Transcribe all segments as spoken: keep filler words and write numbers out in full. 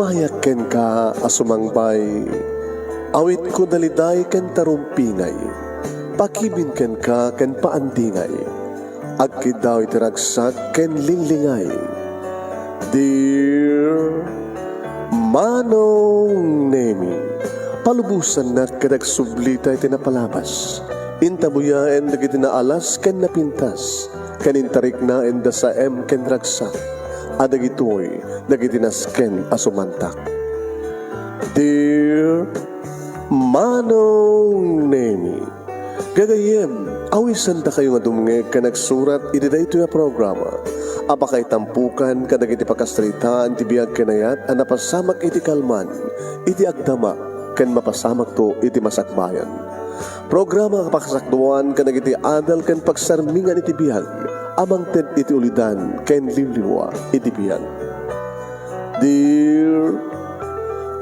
Ayak kenka a sumangbay, awitko daliday ken tarumpingay, pakibin kenka ken paandingay. Agkiddaw iti ragsak ken linglingay. Dear Manong Nemi, palubosannak ket agsublita iti napalabas. Intabuyaen dagiti naalas ken napintas, ken intariknaenda saem ken ragsak, a dagitoy dagiti nasken a sumantak. Dear Manong Nemi, gagayyem, awisendakayo nga dumngeg ken agsurat iti daytoy a programa a pakaitampukan kadagiti pakasaritaan ti biag ken ayat a napasamak iti kalman, iti agdamak, ken mapasamakto iti masakbayan. Programa a pakasakduan kadagiti adal ken pagsarmingan iti biag a mangted iti ulidan ken limlimua iti biag. Dear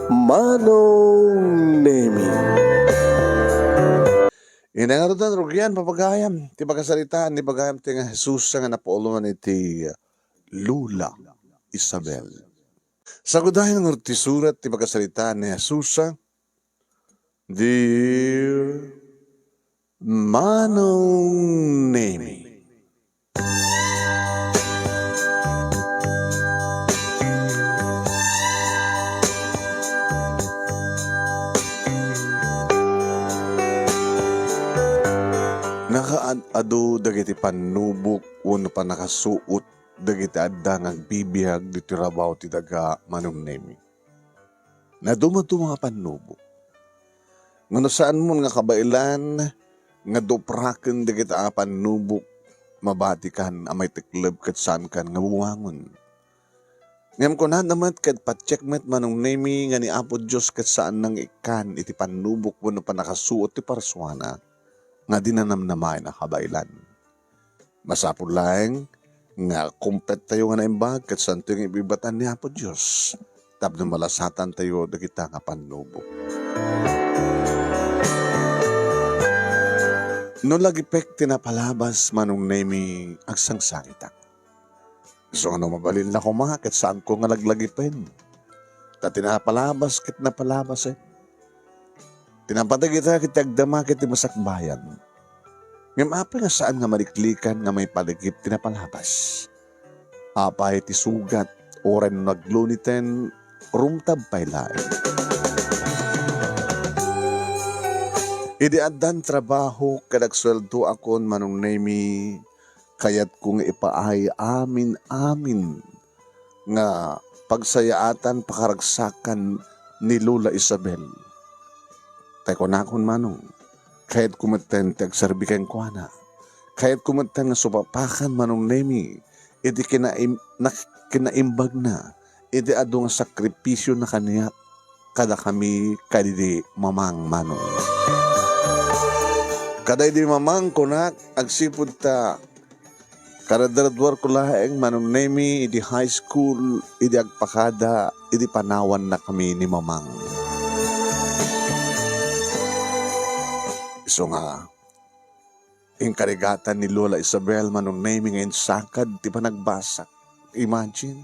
Manong Nemi. Inangarutan rugian, papagayam, ti pakasaritaan ni bagayam ti nga Jesus nga napauluan iti Lola Isabel. Sagudayen ngarud ti surat ti pakasaritaan ni Jesus, Dear Manong Nemi. Nakaad-adu dagiti pannubok wenno pannakasuot dagiti adda nga agbibiag ditoy rabaw ti daga, Manong Nemi. Nadumaduma nga pannubok. Ngem no saanmon nga kabaelan nga dupraken dagita a pannubok, mabatikan a maitekleb ket saankan nga buangon. Ngem kunana met ket patiek met, Manong Nemi, nga ni Apo Dios ket saanna nga ikkan iti pannubok wenno pannakasuot ti parsuana nga di nanamnamaen a kabaelan. Masapul laeng nga kumpettayo nga naimbag ket saantayo nga ibibatan ni Apo Dios tapno malasatantayo dagita nga pannubok. No lagipek ti napalabas, Manong Nemi, agsangsangitak. Isu nga no mabalin la koma ket saanko nga laglagipen. Ta ti napalabas ket napalabasen. Ti napateg ita ket ti agdama ket ti masakbayan. Ngem apay nga saan nga maliklikan nga maipaligip ti napalabas? Apay ti sugat, uray no nagluniten, rumtab pay laeng. Idi addan trabaho ket agsueldoakon, Manong Nemi, kayatko nga ipaay amin-amin nga pagsayaatan, pakaragsakan ni Lola Isabel. Tay kunakon, Manong, kayatko metten ti agserbi kenkuana. Kayatko metten nga supapakan, Manong Nemi, iti kinaim-, nak-, kinaimbagna, iti adu nga sakripisiona kaniak kadakami kadidi mamang, Manong. Kadaydi mamang, kunak, agsipud ta karadradwarko laeng, Manong Nemi, idi high school, idi agpakada, idi panawannakami ni mamang. Isu nga, inkarigatan ni Lola Isabel, Manong Nemi, nga insakad ti panagbasak. Imagine,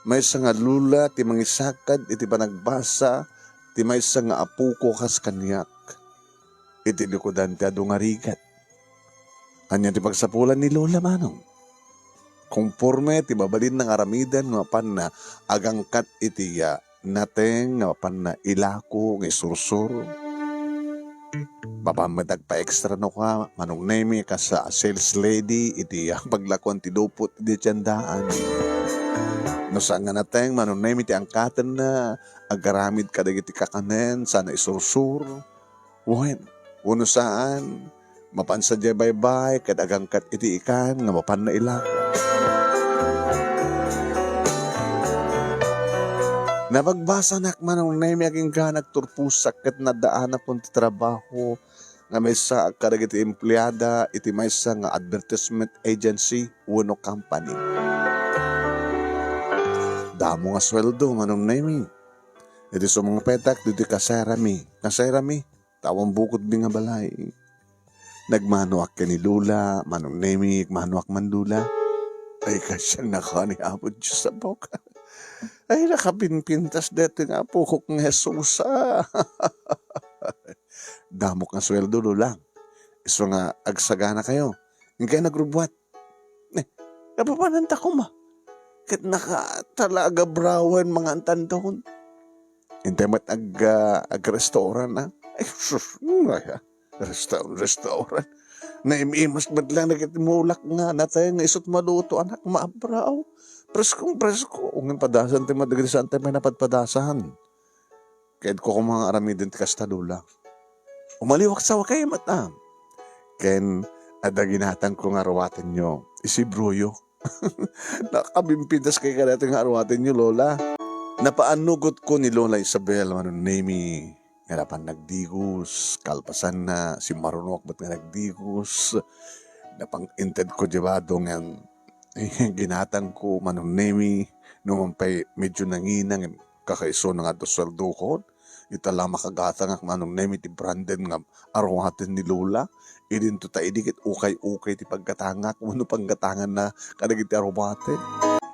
maysa nga lola ti mangisakad iti panagbasa ti maysa nga apoko kas kaniak iti likudan ti adu nga rigat. Ania ti pagsapulan ni Lola, Manong? Konforme ti mabalinna nga aramiden nga mapanna agangkat iti, ah, nateng nga mapanna ilako nga isursuro. Mapan met agpa-extra no ka, Manong Nemi, kas, ah, sales lady iti, ah, paglakuan ti dupot iti tiendaan. No saan nga nateng, Manong Nemi, ti angkatenna, agaramid kadagiti kakanen, sana isursuro. Wen, wenno saan, mapan sadiay baybay ket agangkat iti ikan nga mapanna ilako. Napagbasanak, Manong Nemi, agingga nagturposak ket naddaanakon ti trabaho nga maysaak kadagiti empleada iti maysa nga advertisement agency wenno company. Damo nga sueldo, Manong Nemi. Iti sumangpetak ditoy kasayrami, kasayrami, ta awan bukodmi nga balay. Nagmanoak ken ni Lola, Manong Nemi, nagmanoak man, Lola. Ay, kasyan naka ni Apo Dios, apok. Ay, nakapinpintas daytoy nga apokok nga Jesus, a. Damok nga sueldo, Lola. Isu nga agsaganakayo. Inkay nagrubbuat. Eh, napapananta koma. Ket nakatalaga brawen mangan tanton. Intay met ag-, ah, ag-restaurant, a. Ay, sus, mm, ay, ah, resta-, restaurant. Naim-imas met lang dagiti mulak nga natay nga isut' maluto, anak, maabraw. Preskong presko. Ngem padasan ti met dagiti saan ti met napadpadasan. Kayatko koma nga aramiden ti kasta, Lola. Umaliwak sa wakay met, a. Ken adda ginatangko nga aruatenyo. Isibroyo. Nakabimpintas kay kadaytoy nga aruatenyo, Lola. Napaannugotko ni Lola Isabel Manong Nemi nga napan nagdigos, kalpasanna, simmarunoak met nga nagdigos. Napang-, intedko diay bado nga ginatangko, Manong Nemi, no man pay medyo nangina, ngem kakaisuna nga adda sueldokon. Ita la makagatangak, Manong Nemi, ti branded nga aruaten ni Lola. Idinto ta idi ket ukay-ukay ti paggatangak wenno panggatanganna kadagiti aruaten.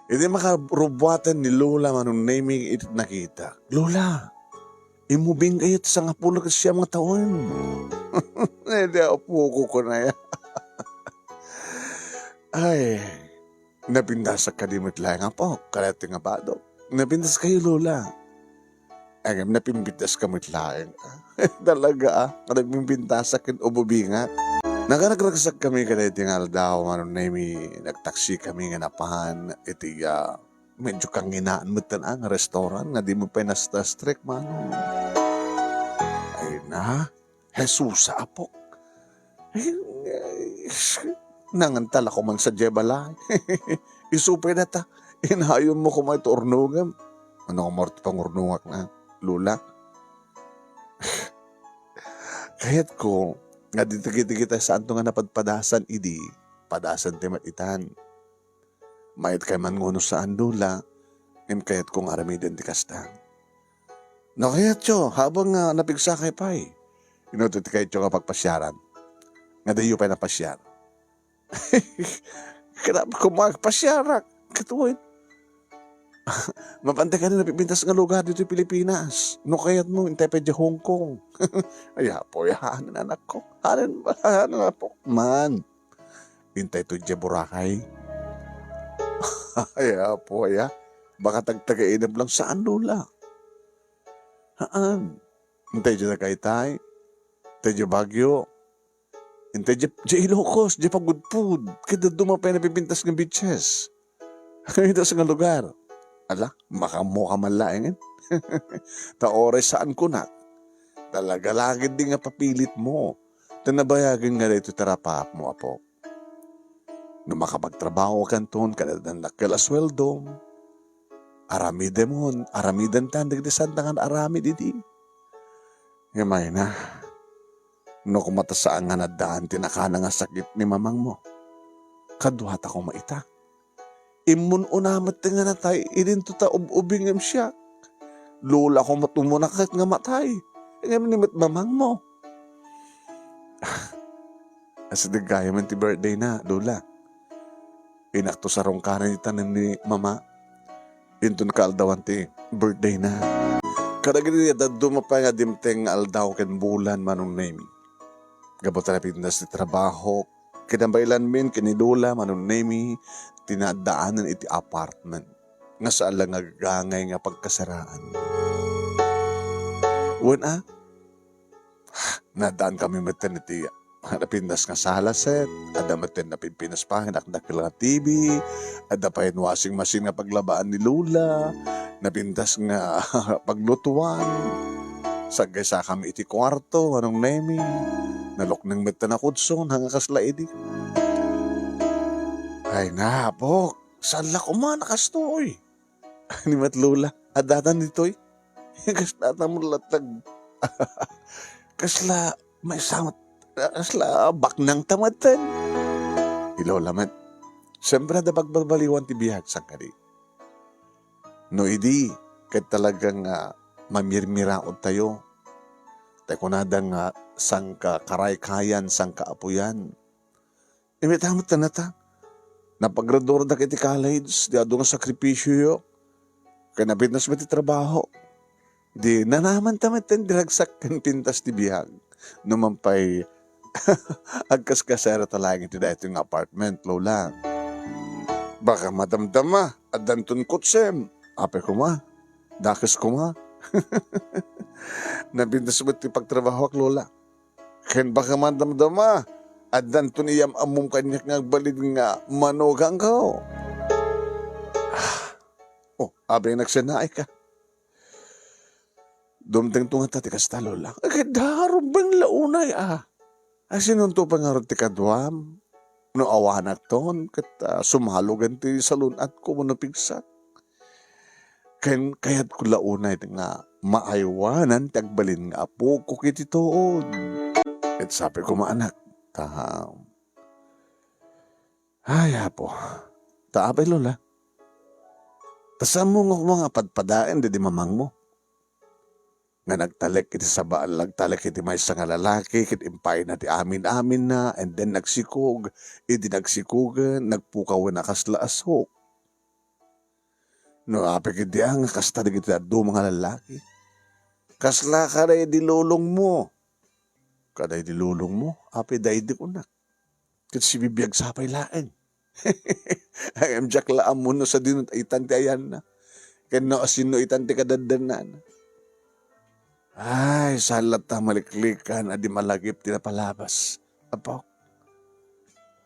Idi makarubbuatan ni Lola, Manong Nemi, iti nakita, "Lola, immubingkayo ti sangapulo ket siam nga tawen." Idi apoko, kunaya. Ay, napintasak kadi met laeng, apok, kadaytoy nga bado. Napintaskayo, Lola. Ay, ngem napimpintaska met laeng. Talaga, a, napimpintasak ken ububingak. Nakaragragsak kami kadaytoy nga aldaw, Manong Nemi, nagtaksi kami nga napan iti, a, medyo kanginaan met ten, a, nga restaurant nga di met pay nasta-strict, Manong. Ay na, Jesus, apok. Ay, ay, nanganta la koma sadiay balay. Isu pay dayta, inayonmo koma iti urnongem. Ania koma ti pangurnongak na, Lola? Kayatko nga dagiti, dagiti saanto nga napadpadasan idi, padasan ti met itan. Mayat kay man ngono saan, Lola, ngem kayatko nga aramiden ti kasta. No kayatyo, habang nga napigsakay pay, ino ti kayatyo nga pagpasiaran? Nga diyo pay napasiar? Kayatko nga agpasiarak. Ket wen, mapan ti kadi napipintas nga lugar ditoy Pilipinas. No kayatmo, intay pay diay Hong Kong. Ay, apo, ay, hanen, anakko. Hanen, hanen, apo. Man. Intay to diay Boracay. Ay, apo, ay, a. Baka tagtagainep lang saan, Lola. Haan. Intay diay Tagaytay. Intay diay Baguio. Intay diay, diay Ilocos, diay pagpudpud. Ket dadduma pay napipintas nga beaches. Ita sa nga lugar. Ala, makaammoka man laengen. Ta uray saan kunak. Talaga la ketdi nga papilitmo. Ta nabayagen nga daytoy ti rapaapmo, apo. No makapagtrabahokanton ket adda dakkel a sueldom, aramidemon, aramidentan dagiti saanda nga aramid idi. Ngem ay na, no koma ta saan nga naddaan ti nakana nga sakit ni mamangmo, kaduata koma ita. Immun-una met nga natay idinto ta ub-ubing ngem siak. Lola ko met umuna ket nga matay. Ngem ni met mamangmo. Asideg gayamen ti birthday na, Lola. Inakto sarungkaran ita ni mama. Inton kaaldawan ti birthday na. Kadagiti dadduma pay nga dimteng nga aldaw ken bulan, Manong Nemi. Gapu ta napintas ti trabaho, kinabailanmin ken ni Lola, Manong Nemi, ti naaddaanen iti apartment nga saan la nga gagangay nga pagkasaraan. Wen a, nadaan kami metten iti napintas nga sala set, adda metten napinpinas pay nga dakdakkel nga T V, adda pay washing machine nga paglabaan ni Lola, napintas nga paglutuan. Saggaysa kami iti kuarto, Manong Nemi. Nalukneng metten a kudson, haan nga kasla idi. Ay, napok, saan la koma a kastoy? Ni met Lola, addatan ditoy. Kasla ta met latag. Kasla, maysa met, kasla baknang ta metten. Ni Lola met. Siyempre, adda pagbabaliwan ti biag, saan kadi. No idi, ket talaga nga mamirmiraod tayo. Tay kunada nga, sangka karaykayan, sangka apuyan. Imita met ta nata. Napagraduradak iti college, ti adu nga sakripisio. Ken napintas met ti trabaho. Di nanamanta met ti ragsak ken pintas ti biag. Numan pay, agkaskasarata laeng iti daytoy nga apartment, Lola. Baka madamdama, addanton kotsem. Apay koma, dakes koma. Napintas met ti pagtrabahoak, Lola. Ken baka madamdama, addanton iyam-ammom kaniak nga agbalin nga manugangko. Oh, apay nagsennaayka. Dumtengto ngata ti kasta, Lola. Ket darumbeng la unay, a. Ay, sinonto pay ngarud ti kaduam? No awanakton, ket, ah, sumalogen ti salun-atko wenno pigsak. Ken kayatko la unay nga maaywanan ti agbalin nga apok iti tuod. Ket sapay koma, anak, ta, ay, Apo, ta apay, Lola? Ta saanmo nga koma nga padpadaen daydi mamangmo? Nga nagtalek iti sabal-, nagtalek iti maysa nga lalaki, ket impayna ti amin-aminna, and then nagsikog. Idi nagsikogen, nagpukawen a kasla asok. No, apay ketdi a nga kasta dagiti dadduma nga lalaki. Kasla kadaydi lolongmo. Kadaydi lolongmo, apay daydi kunak. Ket sibibiag sapay laeng. Ngem diak la ammo no sadino itan ti ayanna. Ken no asino itan ti kadaddannana. Ay, saan latta maliklikan a di malagip ti napalabas. Apo.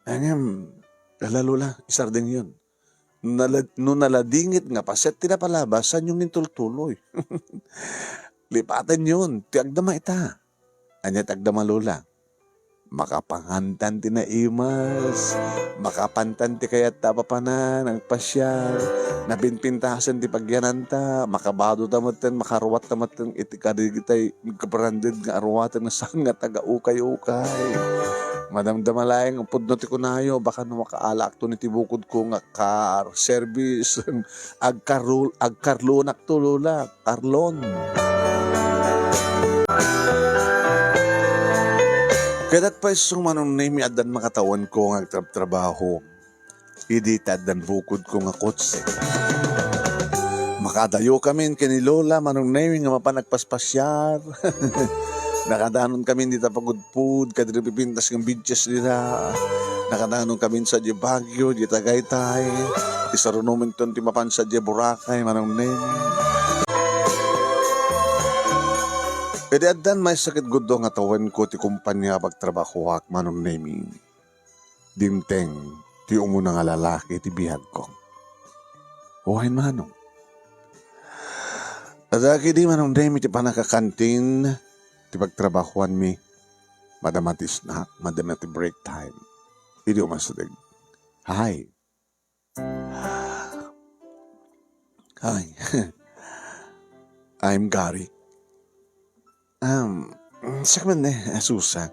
Ngem, ala, Lola, isardengyon. Nala-, no naladingit nga paset ti napalabas, saanyo nga intultuloy. Lipatenyon, ti agdama ita. Ania ti agdama, Lola? Makapangantan ti naimas, makapantan ti kayatta a papanan, agpasiar, napinpintasen ti pagyananta, makabado ta metten, makaruat ta metten iti kadagitay nagka-branded nga aruaten nga saan nga taga-ukay-ukay. Madamdama laeng pudno ti kunayo, baka no makaalaakton iti bukodko nga car service, agkarul-, agkarlonakto, Lola. Carlon. Ket agpayso, Manong Nemi, addan makatawenko nga agtrabtrabaho idi ta addan bukodko nga kotse. Makaadayokamin ken ni Lola, Manong Nemi, nga mapan agpaspasiar. Nakadanonkamin dita pagudpud, kadiri pipintas nga bidias dita. Nakadanonkamin sadiay Baguio, diay Tagaytay. Isarunominton ti mapan sadiay Boracay, Manong Nemi. Idi addan maysa ket guddo nga tawenko ti kompania a pagtrabahoak, Manong Nemi. Dimteng ti umuna nga lalaki ti biagko. Wen, Manong. Adda ketdi, Manong Nemi, ti pannakakantin ti pagtrabahoanmi. Madama ti snack, madama ti break time. Idi umasideg. Hi. Hi. I'm Gary. Um, siak man, eh, Susan.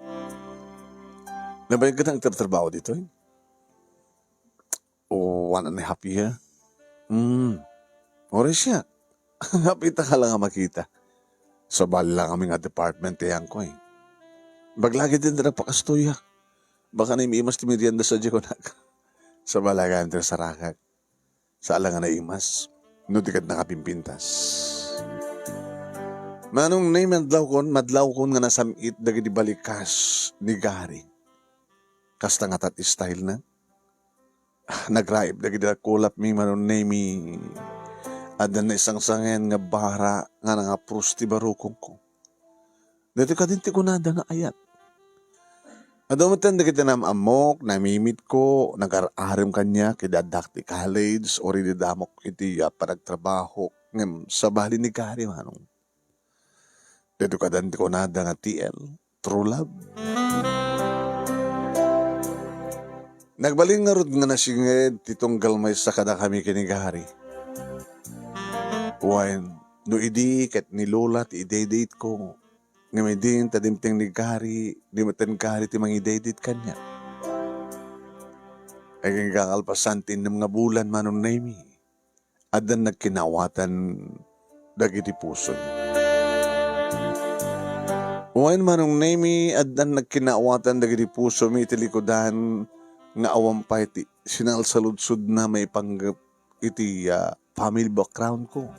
Nabayag ka na agtratrabaho ditoy? Oh, one and a half year? Hmm. Oras siya. Hapit ka lang nga makita. Sabali lang kami nga department ti ayanko, eh. Baglagi din na nagpakastoy, ah. Baka na imimas ti merienda sadiay kunak. Sabali lang ti nasarakak. Saan la nga naimas. No di ket nakapimpintas. Manong Nemi, madlawkon, madlawkon nga nasam-it dagiti balikas ni Gary. Kasta ngata ti style na. Ah, nagraip dagiti kulapmi, Manong Nemi. Adda naisangsangen nga bara nga nangapros ti barukongko. Daytoy kadin ti kunada nga ayat. Adu metten dagiti naam-ammok, namimitko, nagar-arem kaniak idi addak ti college, o idi damok iti, ah, panagtrabaho, ngem sabali ni Gary, Manong. Daytoy kadin ti kunada nga T L, true love. Nagbalin ngarud nga nasinged ti tunggal maysa kadakami ken ni Gary. Wen, no idi ket ni Lola ti idaydaydaytko, ngem idin ta dimteng ni Gary, di metten Gary ti mangidaydayt kaniak. Agingga kalpasan ti innem nga bulan, Manong Nemi, addan nagkinaawatan dagiti pusomi. Wen, Manong Nemi, addan nagkinaawatan dagiti pusomi iti likudan nga awan pay ti sinalsaludsodna maipanggep iti, ah, family background ko.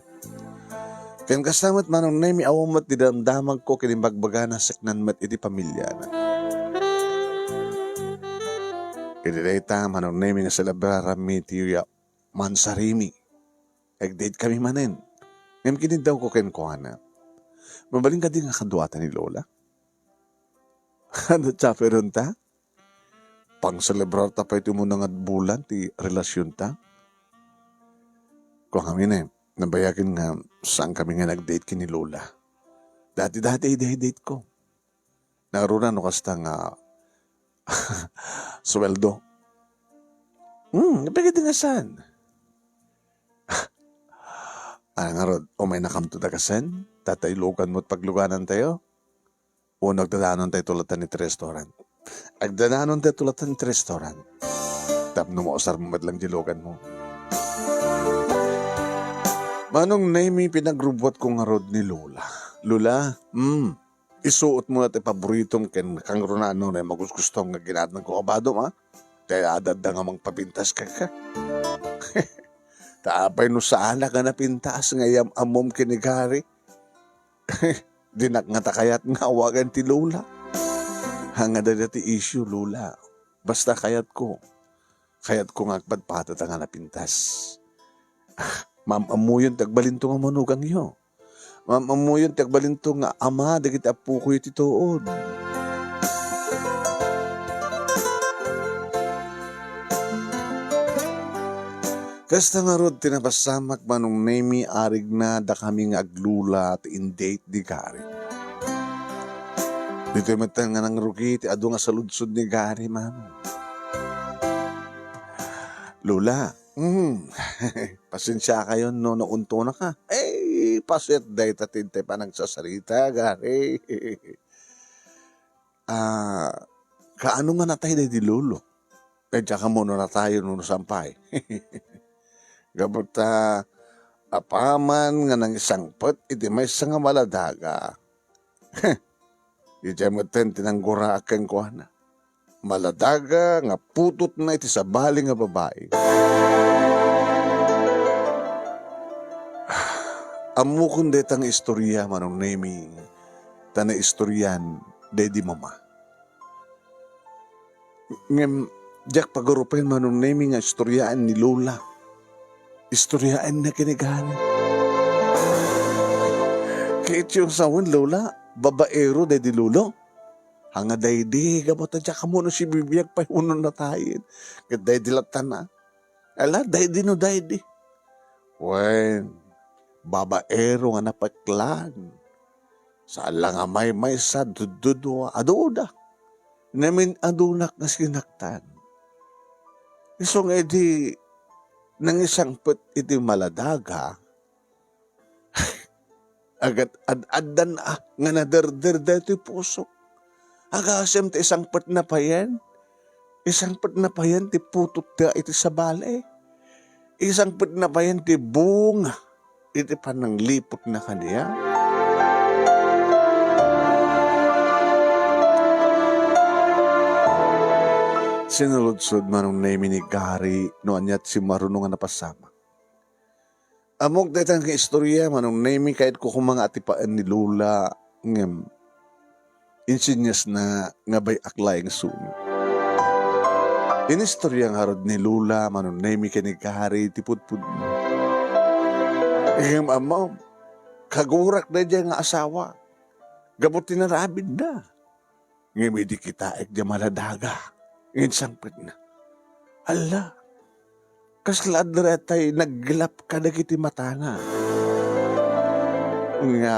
Ken kasta met, Manong Nemi, awan met ti damdamagko ken imbagbagana, saknaan met iti pamiliana. Iti dayta, Manong Nemi, nga selebraranmi ti mansarimi, ag-date kami manen. Ngem kiniddawko kenkuana, "Mabalin kadi nga kaduata ni Lola?" Adu ti apay dayta? Pangselebrarta pay ti umuna nga bulan ti relasionta. Kuakami ne, nabayagen nga saan kami nga nag-date ken ni Lola. Dati-dati idi dateko. Nangruna no kasta nga sueldo. Hmm, napigit nga saan? Ano ngarud, umaynakamto dakasen? Tatailogan mo't pagluganantayo? Wenno agdadanontayo latta iti restaurant? Agdadanontayo latta iti restaurant. Tapno mausarmo met lang diay luganmo. Manong Nemi, pinagrubbuatko ngarud ni Lola. Lola, hmm, isuotmo latta ti paboritom ken kangrunaan no, no, magusgustom nga ginaatnagko kabadom, a? Ti adda nga mangpapintas kenka. Ta apay no saanak a napintas nga iyam-ammom ken ni Gary? Dinak ngata kayat nga awagan ti Lola. Haan nga dayta ti issue, Lola. Basta kayatko, kayatko nga agpadpadata nga napintas. Ah, maam-ammoyon ti agbalinto nga manugangyo. Maam-ammoyon ti agbalinto nga ama dagiti appokoyo ti tuod. Kasta ngarud ti napasamak, Manong Nemi, arigna dakami nga aglula ti in-date ni Gary. Ditoy met nga nangrugi ti adu nga saludsod ni Gary, Manong. Lola, mm, pasensiakayon no nauntonaka. Ay, paset dayta ti intay panagsasarita, Gary. Ah, kaano nga natay daydi lolo? Eh, diak ammo no natayen wenno saan pay. Gapu ta apaman nga nangisangpet iti maysa nga maladaga. Idiay metten ti nangguraak kenkuana. Maladaga nga putotna iti sabali nga babai. Ammokon dayta nga istoria, Manong Nemi, ta naistorian daydi mama. Ngem diak pagarupen, Manong Nemi, nga istoriaen ni Lola. Istoriaenna ken ni Gary. Ket iti sawen, Lola, babaero daydi lolo? Haan nga daydi, gapu ta diak ammo no sibibiag pay wenno natayen. Ket daydi latta na. Ala, daydi no daydi. Wen, babaero nga napeklan. Saan la nga maymaysa, duddudua, aduda. Namin-adunak nga sinaktan. Isu nga idi nangisangpet iti maladaga, agat-ad-addan a nga naderder daytoy pusok. Agasem ta isangpetna payen. Isangpetna payen ti putotda iti sabali. Isangpetna payen ti bunga iti panangliputna kaniak. Sinaludsod Manong Nemi ni Gary no ania ti simmaruno nga napasamak. Ammok dayta nga istoria, Manong Nemi, kayatko koma nga atipaen ni Lola, ngem insinyasna nga bay-ak laeng suni. Inistoriana ngarud ni Lola, Manong Nemi, ken ni Gary ti pudpudno. Ngem ammom, kagurak daydiay nga asawa gapu ti narabidna. Ngem idi kitaek diay maladaga nga insangpetna, alla, kasla adda daytay naggelap kadagiti matana. Nga,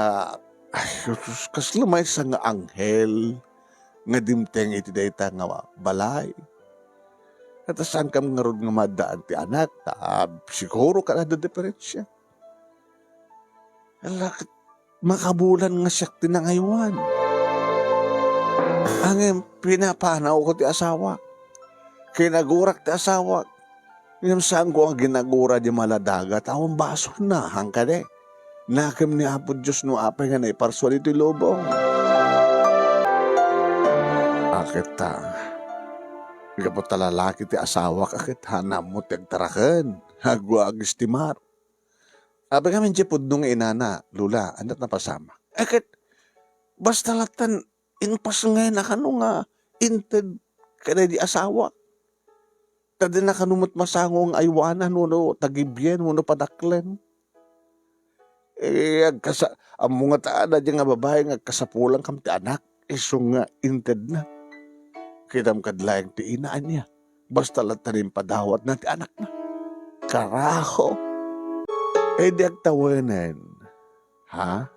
ay, sus, kasla maysa nga anghel nga dimteng iti dayta nga balay. Ket saankam ngarud nga maaddaan ti anak, ta siguro ket adda diperensia. Ala, ket makabulan nga siak ti nangaywan. Ngem pinapanawko ti asawak. Kinagurak ti asawak. Ngem saanko nga ginagura diay maladaga, ta awan basolna, haan kadi? Nakem ni Apo Dios no apay nga naiparsua ditoy lubong. A ket ta, gapu ta lalaki ti asawak, a ket haan ammo ti agtaraken, agwa agistimar. Apay ngamin diay pudno nga inana, Lola, ania ti napasamak? Eh, ket, basta lattan, impas ngay na kano nga inted kadaydi asawa. Ta di na kano met masango nga aywanan wenno tagibien wenno padaklen. Eh, agkasa-, ammo nga ta adda diay nga babai nga agkasapulan kam ti anak, isu nga intedna. Kitam kad laeng ti ina, ania? Basta lattan impadawatna ti anakna. Karaho! Eh, di agtawenen, ha?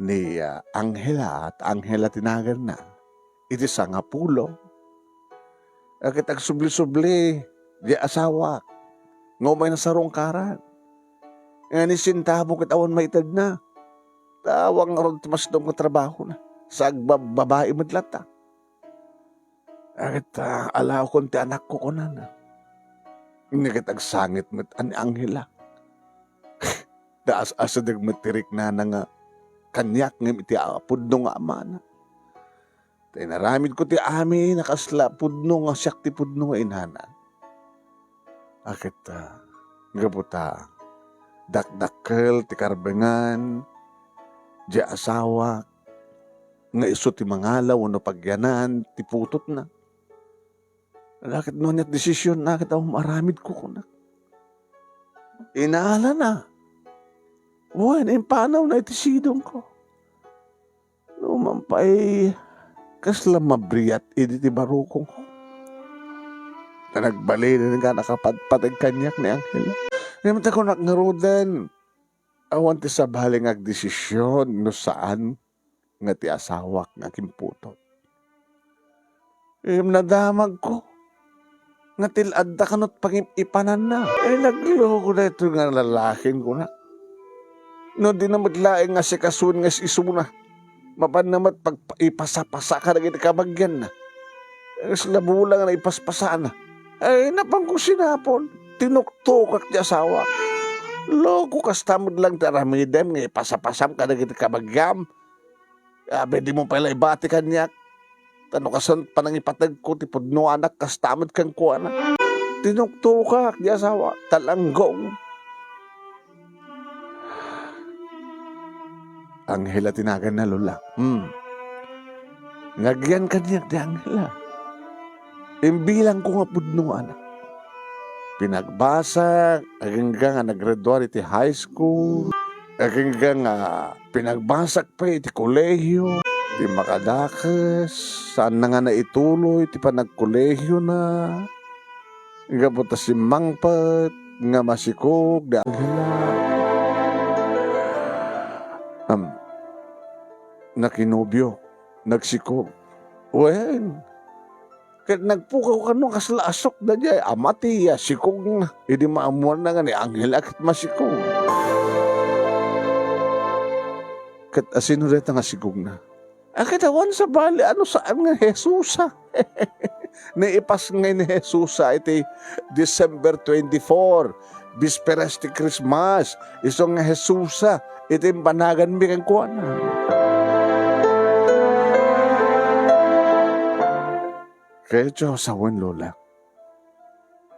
Ni, ah, Angela, ta Angela ti naganna, iti sangapulo. Ket agsubli-subli diay asawak nga umayna sarungkaran. Nga ni sentabo ket awan maitedna. Ta awan ngarud ti masdom nga trabahona. Sa agbab-, babai met latta. Ket, ah, alaokon ti anakko, kunana. Ket agsangit met ni Angela. Ta as-asideg met ti riknana nga kaniak ngem iti, ah, pudno nga amana. Ta inaramidko ti amin a kasla pudno nga siak ti pudno nga inana. Ket, ah, gapu ta dakdakkel ti karbengan diay asawak nga isu ti mangala wenno pagyanan ti putotna. Ket no aniat desisionna ket awan maaramidko, kunak. Inalana. Wen, impanawna iti sidongko. Numan pay, kasla mabriat idi ti barukongko. Ta nagbalinen nga nakapadpateg kaniak ni Angela. Ngem ta kunak ngaruden, awan ti sabali nga agdesision no saan nga ti asawak nga agimputot. Ngem nadamagko nga ti adda kano ti pangip-ipananna. Eh, nagloko daytoy nga lalakin, kuna. No dina met laeng nga asikasuen nga is-isuna, mapanna met pag-, ipasapasa kadagiti kabagianna. Kasla bula nga naipaspasana. Ay, napanko sinapon. Tinuktokak ti asawa. Loko, kasta met lang ti aramidem nga ipasapasam kadagiti kabagiam. Abi, dimo pay la ibati kaniak. Ta no kasano panangipategko ti pudno anak, kasta met kenkuana. Tinuktokak ti asawa, talanggong. Angela ti naganna, Lola. Hmm. Nagyan kaniak ti Angela. Imbilangko nga pudno nga anak. Pinagbasag, agingga nga naggraduar iti high school, agingga nga pinagbasak pay iti kolehiyo, ti makadakes, saanna nga naituloy ti panagkolehiona. Gapu ta simmangpet nga masikog da. Am, nakinobio, nagsikog. Wen, ket nagpukaw kano kasla asukda diay a mati a sikogna. Idi maammoanna nga ni Angela ket masikog. Ket asino dayta nga sikogna? A, ket awan sabali, ano saan nga Jesusa? Naipas ngay ni Jesusa iti December twenty-four, bisperas ti Christmas, isu nga Jesusa iti imbanaganmi kenkuana. Kay Dios, awan, Lola.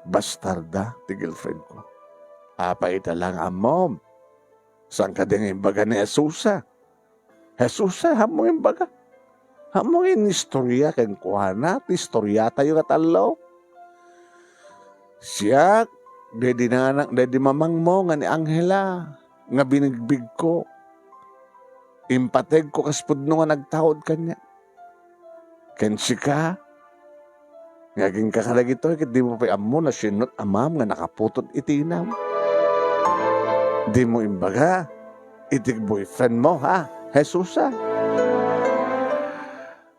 Bastarda ti girlfriend ko. Apay ita lang ammom? Saan kadi nga imbaga ni Jesusa? Jesusa, ammom imbaga? Ammom inistorya kenkuana ti istoriatayo nga tallo? Siak, daydi nanang, daydi mamangmo nga ni Angela nga binigbigko. Impategko kas pudno nga nagtaud kaniak. Ken sika, nga agingga kadagitoy, ket dimo pay ammo no sianot amam nga nakaputot iti inam. Dimo imbaga iti boyfriendmo, ha, Jesusa?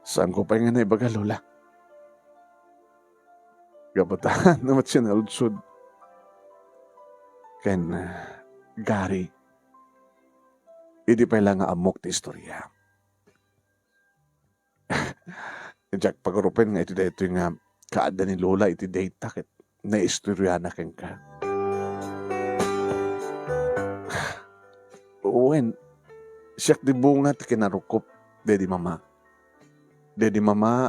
Saanko pay nga naibaga, Lola. Gapu ta, no met sinaludsod ken, ah, Gary, idi pay la nga ammok ti istorya. Diak pagurupen nga iti daytoy nga kaadda ni Lola iti dayta ket naistoriana kenka. Wen, siak ti bunga ti kinarukop daydi mama. Daydi mama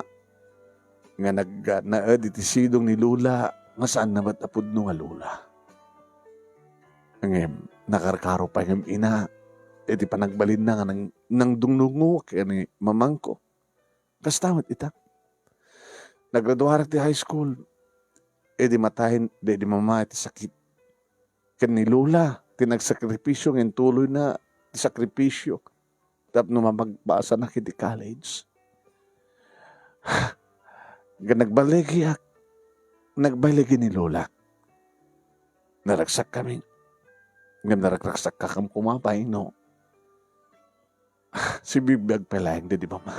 nga nagnaed iti sidong ni Lola nga saanna met a pudno nga Lola. Ngem, Nakarkaro pay ngem ina iti panagbalinna nga nang-, nangdungdungngoek ken ni mamangko. Kasta met ita. Nagraduarak ti high school, idi matayen, di, di mama iti sakit. Ken ni Lola ti nagsakripisio nga intuloyna ti sakripisio tapno mapagpasanak iti college. Ken nagbaligiak, nagbaligi ni Lola. Naragsakkami. Ngem naragragsakka koma pay no sibibiag pay laeng daydi mama.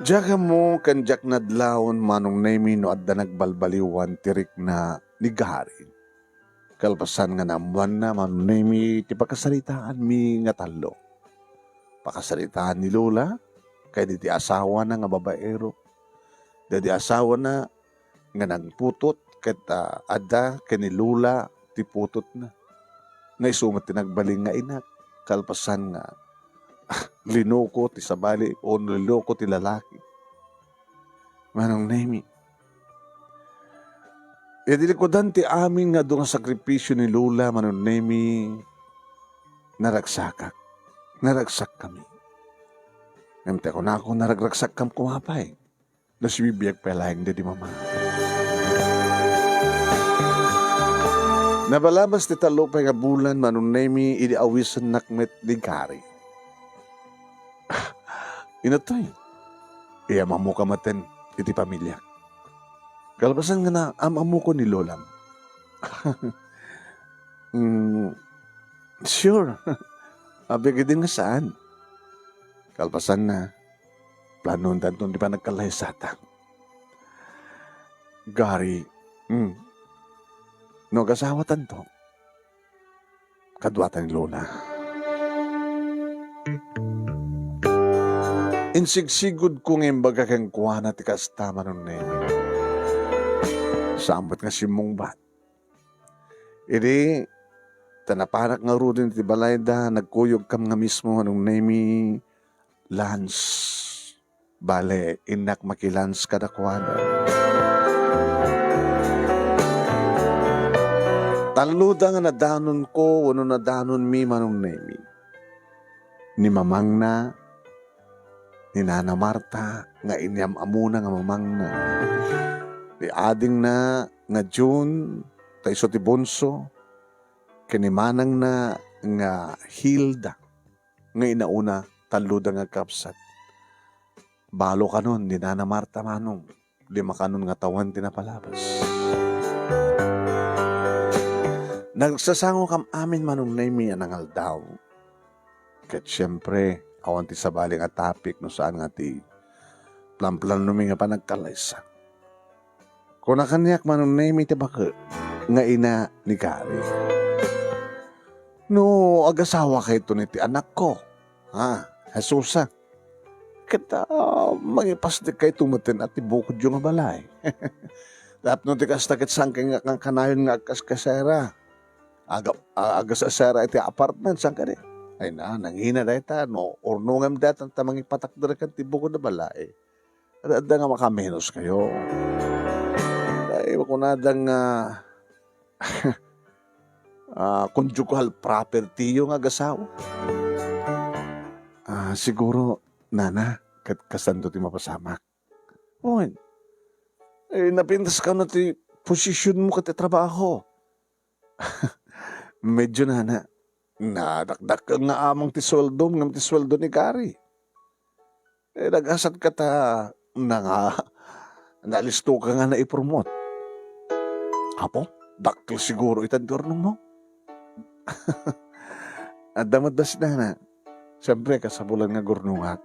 Diak ammo ken diak nadlaw, Manong Nemi, no adda nagbalbaliwan ti rikna ni Gary. Kalpasan nga naammoanna, Manong Nemi, ti pakasaritaanmi nga tallo. Pakasaritaan ni Lola, ken daydi asawana nga babaero. Daydi asawana nga nagputot, ket, ah, adda ken ni Lola ti putotna. Nga isu met ti nagbalin nga inak, kalpasan nga, ah, linuko ti sabali, o linuko ti lalaki. Manong Nemi. Idi likudan ti amin nga adu nga sakripisio ni Lola, Manong Nemi, naragsakak. Naragsakkami. Ngem ti kunako, naragragsakkam koma pay no sibibiag pay laeng daydi mama. Nabalabas ti tallo pay nga bulan, Manong Nemi, idi awisennak met ni Gary. Inattoy, iam-ammoka maten iti pamiliak. Kalpasan nga naam-ammokon ni lolam. Mm, sure. Apay ketdin nga saan? Kalpasanna, planoentanton ti panagkallaysata. Gary, mm, no agasawatanto, kaduata ni Lola. Insigsigudko nga imbaga kenkuana ti kasta, Manong Nemi. Saan met nga simmungbat. Idi, ta napanak ngaruden iti balayda, nagkuyogkam nga mismo, Manong Nemi, lunch. Bale, innak makilunch kadakuada. Talloda nga nadanonko wenno nadanonmi, Manong Nemi. Ni mamangna, ni Nana Marta, nga inyam-amona nga mamangna. Ni adingna nga June, ta isu ti bunso, ken ni manangna nga Hilda. Nga inauna, talloda nga agkabsat. Balo kanon ni Nana Marta, Manong, lima kanon nga tawen ti napalabas. Nagsasangokam amin, Manong Nemi, a nangaldaw. Ket siempre, awan ti sabali nga topic no saan nga ti planplanomi nga panagkalaysa. Kuna kaniak, Manong Nemi, ti baket nga ina ni Gary. No agasawakayto ni ti anakko, ha, Jesusa, ket, ah, mangipasdekkayto metten a ti bukodyo nga balay. Tapno ti kasta ket saankay nga kankanayon nga agkaskasera. Aga-, a-, agasasera iti apartment, saan kadi? Ay na, nangina dayta, no, urnongem dayta ta mangipatakder ken ti bukod a balay. Adda, adda nga makamenos kayo. Ay, makunada nga, ah, conjugal property yo nga agasawa. Ah, siguro, nana, ket kasanto ti mapasamak. Wen, eh, napintas kano ti posisyon mo ket ti trabaho. Medyo nana, nadakdakkel nga among ti sueldom ngem ti sueldo ni Gary. Eh, nagasatka ta nanga-, nalistoka nga naipromot. Apo, dakkel siguro itan ti urnongmo? Adda met da sinana. Siyempre, kasapulan nga agurnongak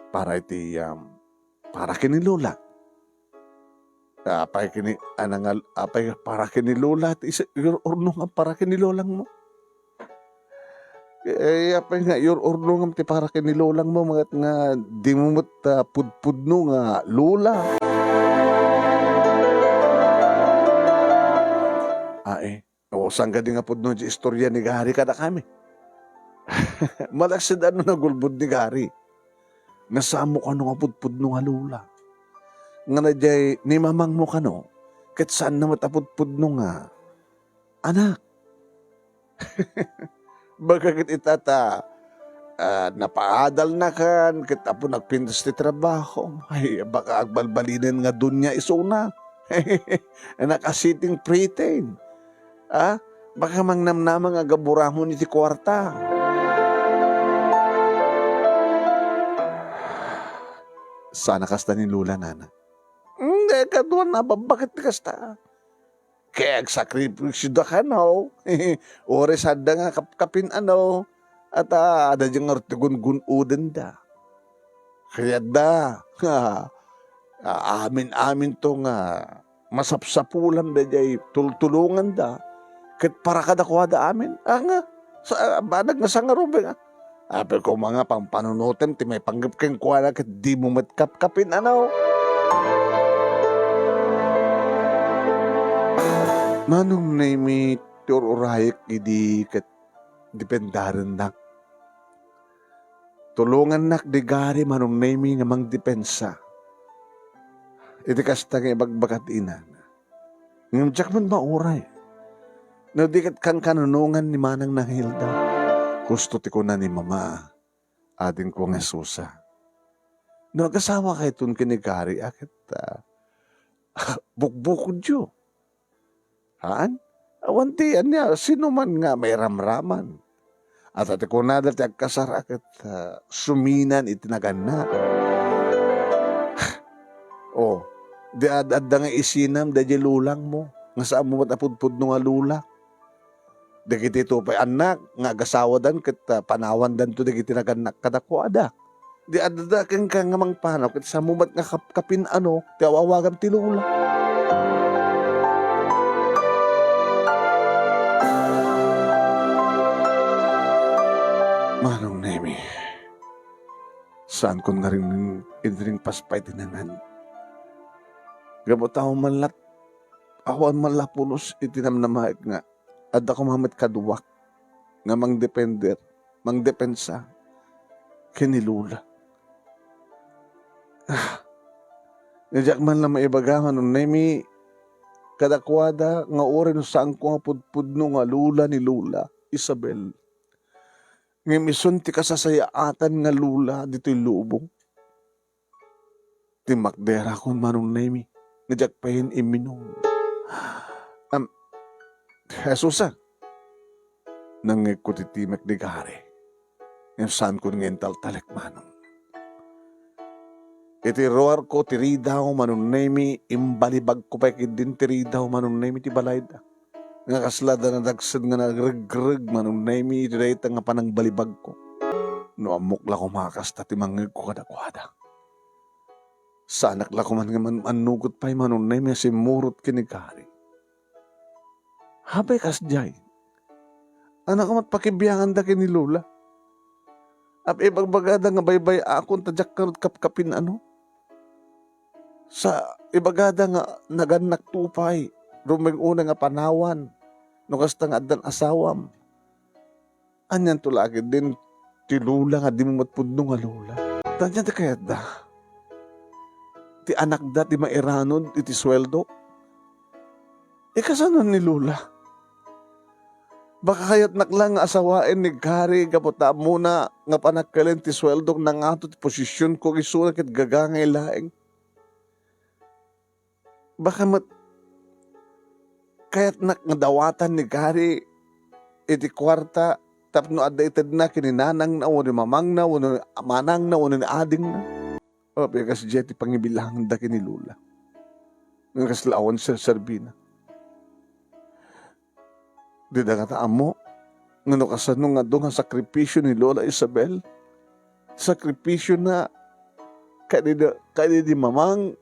para iti, um, para ken ni Lola. Apay ken ni, anangal-, apay para ken ni Lola ti isa, ur-urnongam para ken ni Lolangmo? Eh, apay nga ur-urnongam ti para ken ni Lolangmo, ket nga dimo met, ah, pudpudno nga Lola? Ay, o, saan kadi nga pudno ti istorya ni Gary kadakami? Malaksid a no nagulbod ni Gary nga saan mo kano nga pudpudno nga lola. Nga daydiay ni mamangmo kano, ket saanna met a pudpudno nga anak. Baga ket ita ta, ah, napaadalnakan ket apo nagpintas ti trabaho. Ay, baka agbalbalinen nga dunia isuna. Naka-sitting pretty. Ah, baka mangnamnama nga gaburamon iti kuarta. Sana kasta ni Lola, nana. Hindi, kaduan na, babakit ti kasta. Kaya agsakripisyo da kano. Ores adda nga kapkapin ano. At, ah, adda di nga ti gun-gun-odenda. Kaya da, ah, amin-amin to nga masapsapulan da jay tultulonganda. Ket para kadakuada amin. Ah, nga, sa, banag nga sangarubing, ah. Apay koma nga pampanunotem ti maipanggep kenkuana ket dimo met kapkapin, ano? Manong Nemi ti ur-urayek idi ket dependarennak. Tulongannak di Gary, Manong Nemi, nga mangdepensa. Iti kasta nga ibagbaga ti inana. Ngem diak met mauray. No di ket kankanunongan ni Manang Nangilda, kusto ti kuna ni Mama, adingko nga Susa. No agasawakayton ken ni Gary a ket, ah, bukbukodyo. Haan? Awan ti ania, sino man nga mairamraman. At ti kunada ti agkasar a ket, ah, suminan iti naganna. Oh, di ad-adda nga isinam daydi lolangmo, nga saanmo met a pudpudno nga lola. Dagiti tupay annak nga agasawadan ket, ah, panawandanto dagiti nagannak kadakuada. Di adda kenka nga mangpanaw ket saanmo met nga kapkapin ano ti aw-awagam ti lola. Manong Nemi, saankon nga rin-, inringpaspa iti nangan. Gapu ta awan man la, awan man la pulos iti namnamaek nga adda koma met kaduak nga mangdepender, mangdepensa ken ni Lola. Ah, diak man la maibaga, Manong Nemi, kadakuada nga uray no saanko nga pudpudno nga lola ni Lola Isabel, ngem isun ti kasasayaatan nga lola ditoy lubong. Timmakderakon, Manong Nemi, nga diak payen imminum. Am, Jesus, ah. Nangngegko ti timek ni Gary. Ngem saankon nga intaltalek, Manong. Iti ruarko ti ridaw, Manong Nemi, imbalibagko pay ketdin ti ridaw, Manong Nemi, ti balayda. Nga kasla da nadagsen nga nagregreg, Manong Nemi, iti dayta nga panangbalibagko. No ammok la koma a kasta ti mangngegko kadakuada. Saanak la koman nga man-, mannugot pay, Manong Nemi, a simmurot ken ni Gary. Apay kasdiay? Ania koma ti pakibianganda ken ni Lola? Apay ibagbagada nga baybay-akon ta diak kano kapkapin ano? Sa ibagada nga nagannakto pay, rumbeng unay nga panawan, no kasta nga addan asawam. Anianto la ketdin ti lola nga dimo met pudno nga lola? Ania ti kayatda? Ti anakda ti mairanod iti sueldo? Ikasano ni Lola? Baka kayatnak la nga asawaen ni Gary gapu ta ammona nga panagkalen ti sueldok nangato ti posisionko, isuna ket gagangay laeng. Baka met kayatnak nga dawatan ni Gary iti kuarta tapno adda itedna ken ni nanangna wenno ni mamangna wenno ni manangna wenno ni adingna. Apay kasdiay ti pangibilanganda ken ni Lola. Nga kasla awan serserbina. Dida ngata ammo nga no kasano nga adu nga sakripisio ni Lola Isabel. Sakripisio na kadi, kadi di mamang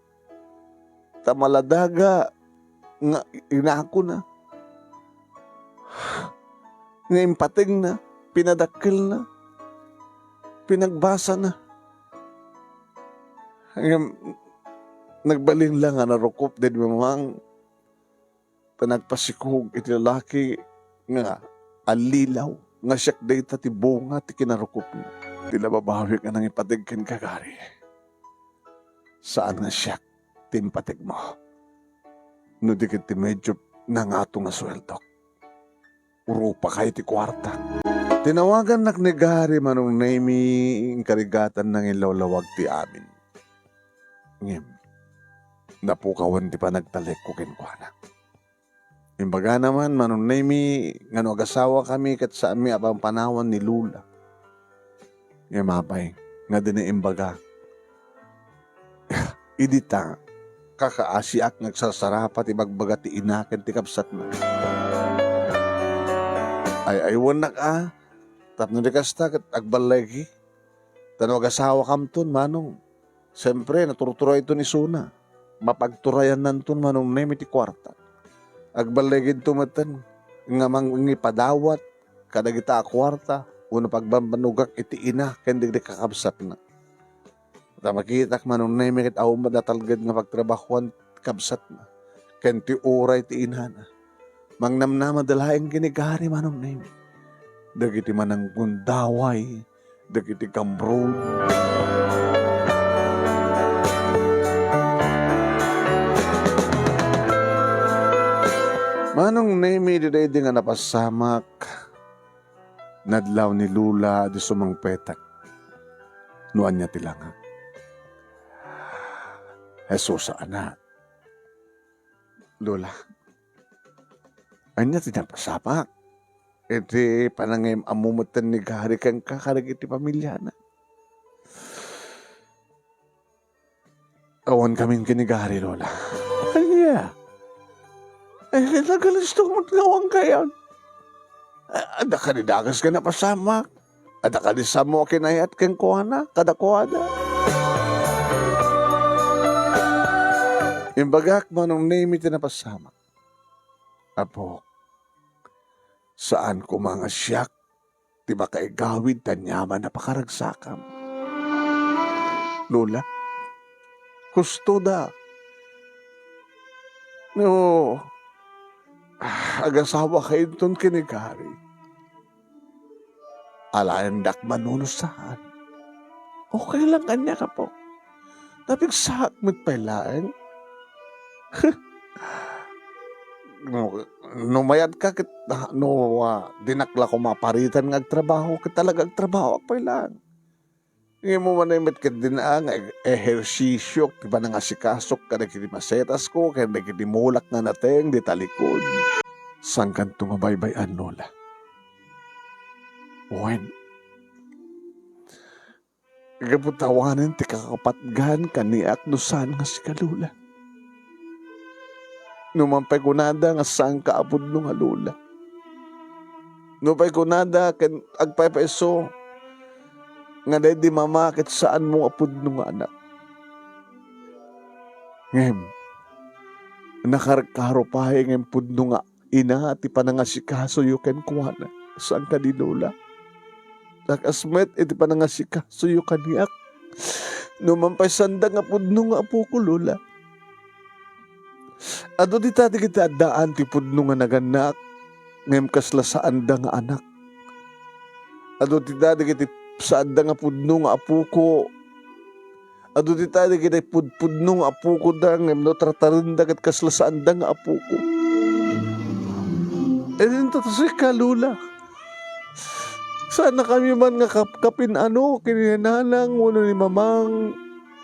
ta maladaga nga inako na. Nga impateg na, pinadakkel na, pinagbasa na. Ngem nagbalin la nga narukop daydi mamang ta nagpasikog iti lalaki nga allilaw. nga siak dayta ti bunga ti kinarukopna. Ti lababawik a nangipateg kenka, Gary, saan nga siak ti impategmo. No di ket ti medyo nangato nga sueldok, rupakay ti kuarta. Tinawagannak ni Gary, Manong Nemy, inkarigatanna nga inlawlawag ti amin. Ngem, napukawan ti panagtalekko kenkuana. Imbagana man, Manong Nemy, nga no agasawakami ket saanmi a pampanawan ni Lola. Ngem apay nga dina imbaga? Idi ta, kakaasiak nga agsarsarapa ti bagbaga ti ina ken ti kabsatna. Ay-aywannak a, tapno di kasta ket agballigi. Ta no agasawakamton, Manong, siempre, naturturayton isuna. Mapagturayannanton, Manong Nemy, ti kuarta. Agballiginto metten nga mangipadawat kadagita a kuarta wenno pagbambanogak iti ina ken dagiti kakabsatna. Ta makitak, Manong Nemy, ket awan met a talged nga pagtrabahoan ti kabsatna ken ti uray ti inana. Mangnamnamada laeng ken ni Gary, Manong Nemy, dagiti mananggundaway, dagiti kamrud. Manong Nemy, daydi nga napasamak, nadlaw ni Lola, di sumangpetak. No ania ti langak? Jesus, anak. Lola, ania ti napasamak iti panangim-ammo metten ni Gary kenka kadagiti pamiliana? Awan kamin ken ni Gary, Lola. Ania? Eh, nagalisto met nga awan kayon. A-, adda kadi dakes nga napasamak. Adda kadi sammo a kinayat kenkuana, kadakuada. Imbagak, Manong Nemy, ti napasamak. Apo, saan koma nga siak ti makaigawid ti aniaman a pakaragsakam. Lola, husto da. No, ah, agasawakayonton ken ni Gary, alaendak man no saan. Okay lang kaniak, apo. Napigsaak met pay laeng. No, no mayat ka ket, ah, no, ah, dinak la koma paritan nga agtrabaho, ket talaga agtrabahoak pay laeng. Ngem umanay met ket din a nga ehersisiok ti panangasikasok kadagiti masetasko ken dagiti mulak nga nateng di talikod. Saankanto nga baybay-an, Lola. Wen, gapu ta awanen ti kakapatgan kaniak no saan nga sika, Lola. No man pay kunada nga saanka a pudno nga lola. No pay kunada ken agpaypayso nga daydi mama ket saanmo nga pudno nga anak. Ngem, nakarkaro pay ngem pudno nga ina ti panangasikasoyo kenkuana. Saan kadi, Lola? Nakas met iti panangasikasoyo kaniak. No man pay saanda nga pudno nga apoko, Lola. Adu dita dagiti addaan ti pudno nga nagannak, ngem kasla saanda nga anak. Adu dita dagiti saanda nga pudno nga apoko. Adu dita dagiti pudpudno nga apokoda, ngem no tartarenda ket kasla saanda nga apoko. Idinto ta sika, Lola. Saannakami man nga kapkapin-ano ken ni nanang wenno ni mamang,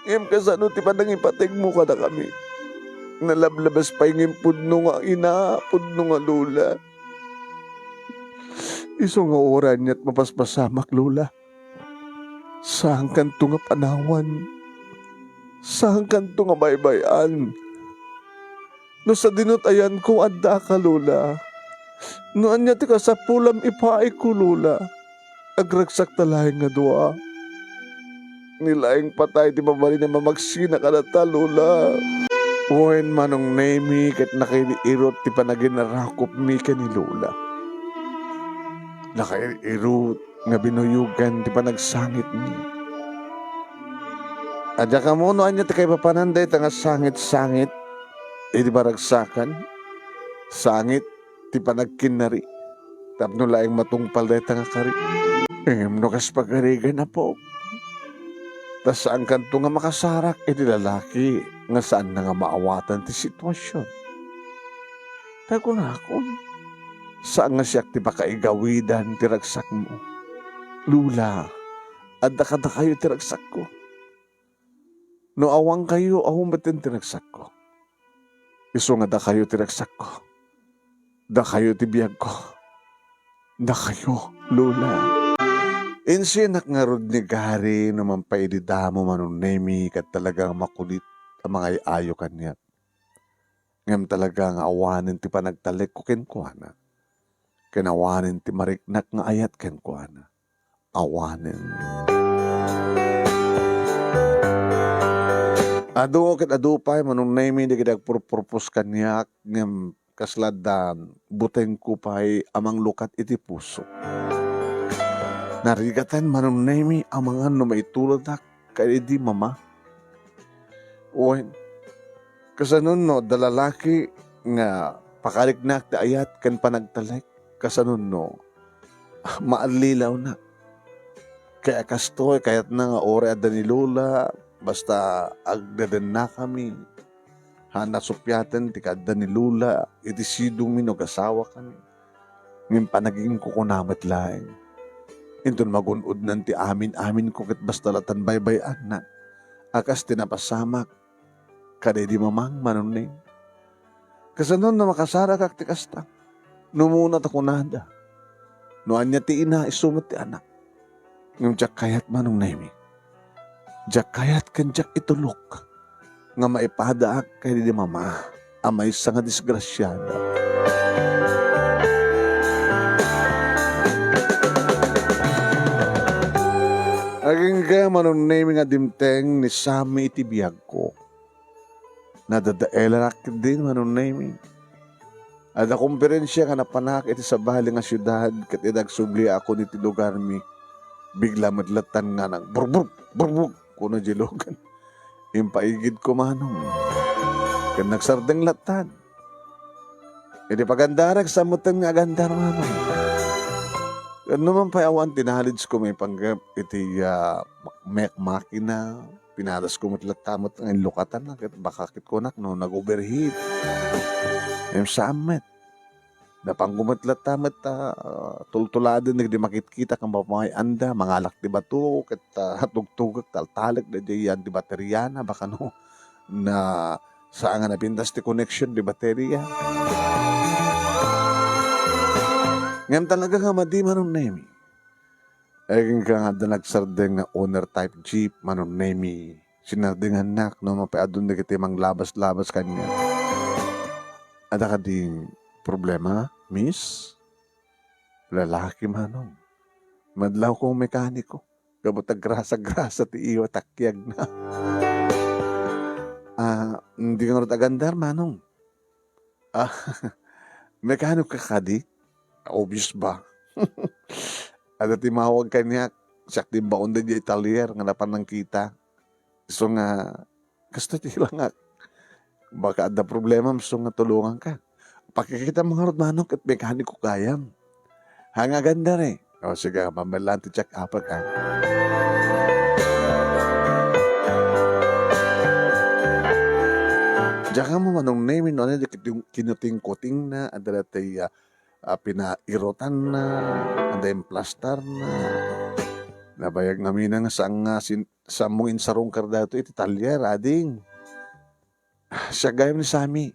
ngem kasano ti panangipategmo kadakami? Nalablabes pay ngem pudno nga ina, pudno nga lola. Isu nga uray ania't mapaspasamak, Lola. Saankanto nga panawan. Saankanto nga baybay-an. No sadino ti ayanko, addaaka, Lola. No ania ti kasapulam, ipaayko, Lola. Agragsakta laeng nga dua. Ni laeng patay ti mabalin a mamagsina kadata, Lola. Wen, Manong Nemy, ket nakair-irut ti panaginarakupmi ken ni Lola. Nakair-irut nga binuyogan ti panagsangitmi. Adda kamo no ania ti kaipapanan dayta nga sangit-sangit idi maragsakan? Sangit ti panagkinnari. tapno laeng matungpal dayta nga kari. Ngem no kas pagarigan, Apo, ta saankanto nga makasarak iti lalaki nga saanna nga maawatan ti situasion. Ta kunakon, saan nga siak ti pakaigawidan ti ragsakmo. Lola, adda kadakayo ti ragsakko. No awankayo, awan metten ti ragsakko. Isu nga dakayo ti ragsakko. Dakayo ti biagko. Dakayo, Lola. Insinak ngarud ni Gary no man pay idi damo, Manong Nemy, ket talaga nga makulit a mangay-ayo kaniak. Ngem talaga nga awanen ti panagtalekko kenkuana. Ken awanen ti mariknak nga ayat kenkuana. Awanen. Adu ket adu pay, Manong Nemy, dagiti agpurpurpos kaniak, ngem kasla addan, butengko pay a manglukat iti puso. Narigaten, Manong Nemy, amangan no maitulonnak ken idi Mama. Wen, kasano no adda lalaki nga pakariknak ti ayat ken panagtalek? Kasano no maallilawnak? Kaya kastoy, kayatna nga uray adda ni Lola, basta agdadennakami. Haan a suppiaten ti kaadda ni Lola iti sidongmi no agasawakami. Ngem panagingkukuna met laeng. Inton magun-odnan ti amin-aminko ket basta latan baybay-anna a kas ti napasamak kadaydi Mamang, Manong Nemy. Kasano no makasarakak ti kasta? No umuna ta kunada, no ania ti ina, isu met ti anak. Ngem diak kayat, Manong Nemy. Diak kayat ken diak itulok nga maipadaak kadaydi Mama a maysa nga disgrasiada. Agingga, Manong Nemy, nga dimteng ni Sammy iti biagko. Nadadaelarak ketdin, Manong Nemy. Adda komperensia nga napanak iti sabali nga siudad, ket idi agsubliakon iti lugarmi, bigla met lattan nga nagburbog, burbog, kuna diay lugan. Impaigidko, Manong. Ket nagsardeng lattan. Iti pagandarek, saan metten nga agandar, Manong. Ket no man pay awan ti knowledge ko maipanggep iti, ah, mak-, makina, pinadasko met latta met nga inlukatan, ket baka ket kunak no nag-overheat. Ngem saan met. Napanko met latta met, ah, tultuladen dagiti makitkitak nga mapamay-anda, mangalak ti bato, ket, ah, tugtugek, taltalek daydiay yan ti bateriana, baka no na saan nga napintas ti connection ti bateria. Ngem talaga nga madi, Manong Nemy. Agingga nga adda nagsardeng nga owner type jeep, Manong Nemy. Sinardengannak no mapay adun dagiti manglabas-labas kaniak. Adda kadi problema, miss? Lalaki, Manong. Madlawko mekaniko. Gapu ta grasa-grasa ti iwa takiagna. Ah, di ngarud agandar, Manong. Ah, mekaniko ka kadi? Obvious ba? Adda timmawag kaniak, siak ti imbaon daydiay talyer nga napan nangkita. Isu nga, kastoy ti langak. Baka adda problema, isu nga tulonganka. Pakikitam ngarud, Manong, ket mekaniko gayam. Haan nga agandar. O, sige, pamella ti check-up-ek, ha. Diak ammo, Manong Nemy, no ania ti kinutingkutingna, adda dayta, ah, ah, pinairutanna, adda implastarna. Nabayag ngamin nga saan nga sin-, saanmo nga insarungkar daytoy iti talyer, ading. Siak gayam ni Sammy.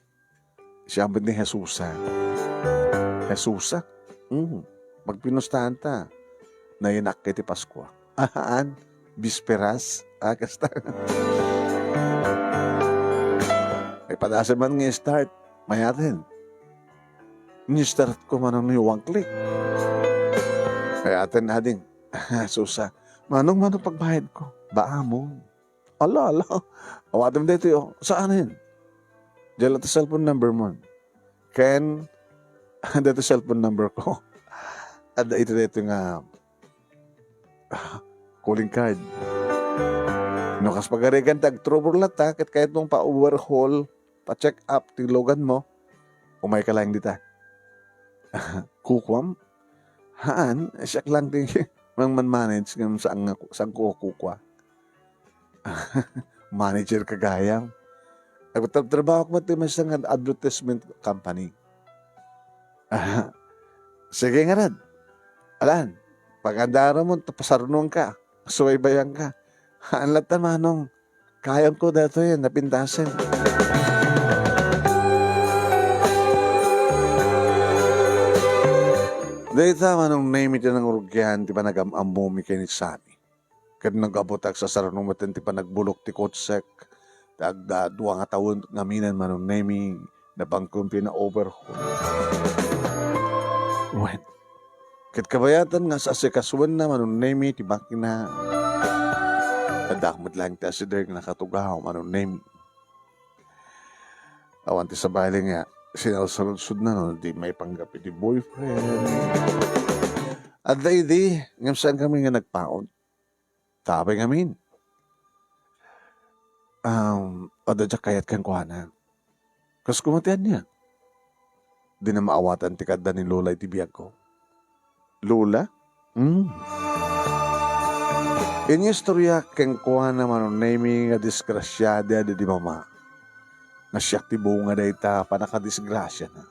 Siak met ni Jesusa. Jesusa? Hmm. Magpinustahan ta. Nayanak iti Paskua. Ahaan? Bisperas? Ah, kasta. Ay, padasem man nga start. Mayaten. Ni-start ko, Manong, ni one click. Mayaten, ading. Jesusa. Manong, Manong, pagbayad ko. Baamon. Ala, ala. Awatem daytoy, o. Saanen? Diay latta cellphone number mo. Ken, daytoy cellphone number ko. Adda iti daytoy nga, ah, calling card. No kas pagarigan ti ag-trouble latta, ket kayatmo pa-overhaul, pa-check up ti luganmo, umayka laeng dita. Kukuam? Haan, siak lang ti mangmanmanage ngem saan nga, saanko a kukua. Manager ka gayam. Agtrabtrabahok met ti maysa nga advertisement company. Aha. Sige ngarud. Alan, pagandara mo, ta pasarnongka, subaybayanka. Haan latta, Manong. Kayangko daytoy, napintasen. Dayta, Manong Nemi, ti nangrugian ti panagam-ammomi ken ni Sammy. Ket naggaputak, sasarno metten ti panagbulok ti kotsek. Ta adda dua nga tawen ngamin, Manong Nemi, napangkom ti na-overhaul. Wen, ket kabayatan nga asikasuenna, Manong Nemi, ti makina. Adda met laeng ti asider nga nakatugaw, Manong Nemi. Awan ti sabali nga sinalsaludsodna no di maipanggap iti boyfriend. Adda idi, ngem saan kami nga nagpaut. Tapay ngamin. Um, adda diak kayat kenkuana. Kas kumatian niya. Di na maawatan ti kadda ni Lola iti biagko. Lola? Hmm. Inistorya kenkuana, Manong Nemi, nga disgrasiada di, di mama. Nga siak ti bunga dayta pannakadisgrasiana.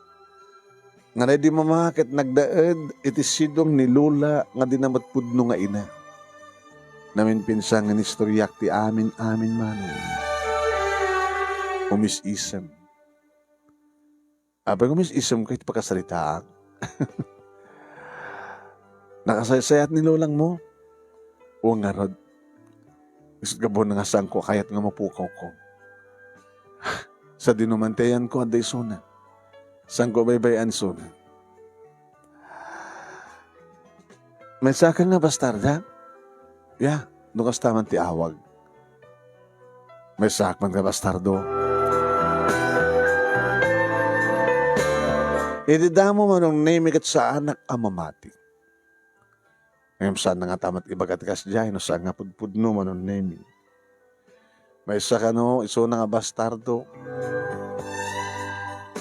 Nga di mama ket nagdaed iti sidong ni Lola nga di na met pudno nga ina. Naminpinsan nga inistoryak ti amin-amin, Manong. Umis-isem. Apay nga umis-isemka iti pakasaritaak? Nakasaysayat ni Lolang mo? O ngarud, isut' gapu nga saanko a kayat nga mapukawko. Sadino man ti ayanko, adda isuna. Saanko a baybay-an isuna. Maysaak nga bastarda? Ya, no kasta man ti awag. Maysaak man nga bastardo. Idi damo, Manong Nemi, ket saanak a mamati. Ngem saan nga ta met ibaga ti kasdiay no saan nga pudpudno, Manong Nemi. Maysa kano, isuna nga bastardo.